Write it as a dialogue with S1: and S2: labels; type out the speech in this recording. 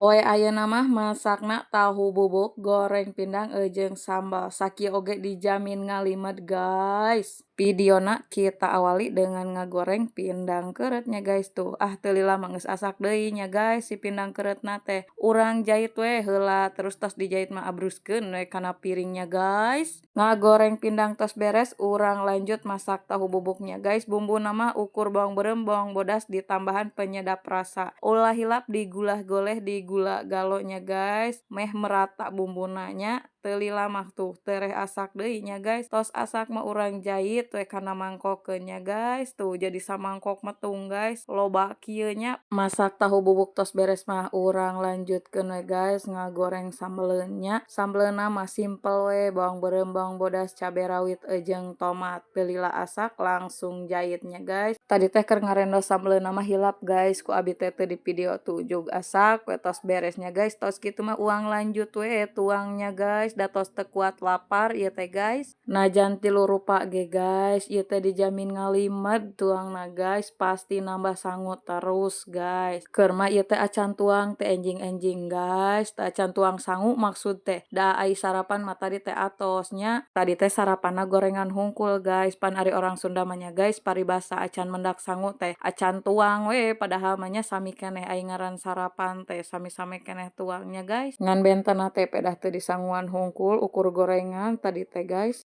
S1: Poe ayeuna mah masakna tahu bubuk, goreng pindang jeung sambal. Sakieu oge dijamin ngalimed, guys. Videona kita awali dengan ngagoreng pindang keureut nya, guys. Tuh, ah, teu lila mah geus asak deui nya, guys, si pindang keureutna teh. Urang jait we heula, terus tos dijait mah abruskeun we kana piringnya, guys. Ngagoreng pindang tos beres, urang lanjut masak tahu bubuknya, guys. Bumbuna mah ukur bawang beureum, bawang bodas, ditambahan penyedap rasa. Ulah hilap digulah goleh, digula galo nya, guys, meh merata bumbuna nya. Teu lila mah tuh tereh asak deui nya, guys. Tos asak mah urang jait we kana mangkokeun nya, guys. Tuh, jadi samangkok metung, guys, loba kieu nya. Masak tahu bubuk tos beres mah urang lanjutkeun we, guys, ngagoreng sambeleun nya. Sambeleunna mah simpel we, bawang beureum, bawang bodas, cabe rawit jeung tomat. Teu lila asak langsung jait nya, guys. Tadi teh keur ngarendos sambeleunna mah hilap, guys, ku abi teh teu di video. Tuh, jug asak we, tos beres nya, guys. Tos kitu mah urang lanjut we tuangnya, guys, da tos teu kuat lapar ieu teh, guys. Najan tilu rupa ge, guys, ieu teh dijamin ngalimed tuangna, guys, pasti nambah sangu terus, guys. Keur mah ieu teh acan tuang teh enjing-enjing, guys, teu acan tuang sangu maksud teh. Da ai sarapan mah tadi teh atos nya. Tadi teh sarapanna gorengan hungkul, guys. Pan ari orang Sunda mah nya, guys, paribasa acan mendak sangu teh acan tuang we, padahal mah nya sami keneh, ai ngaran sarapan teh sami-sami keneh tuangnya, guys. Ngan bentenna teh pedah teu disanguan hungkul, ukur gorengan tadi teh, guys.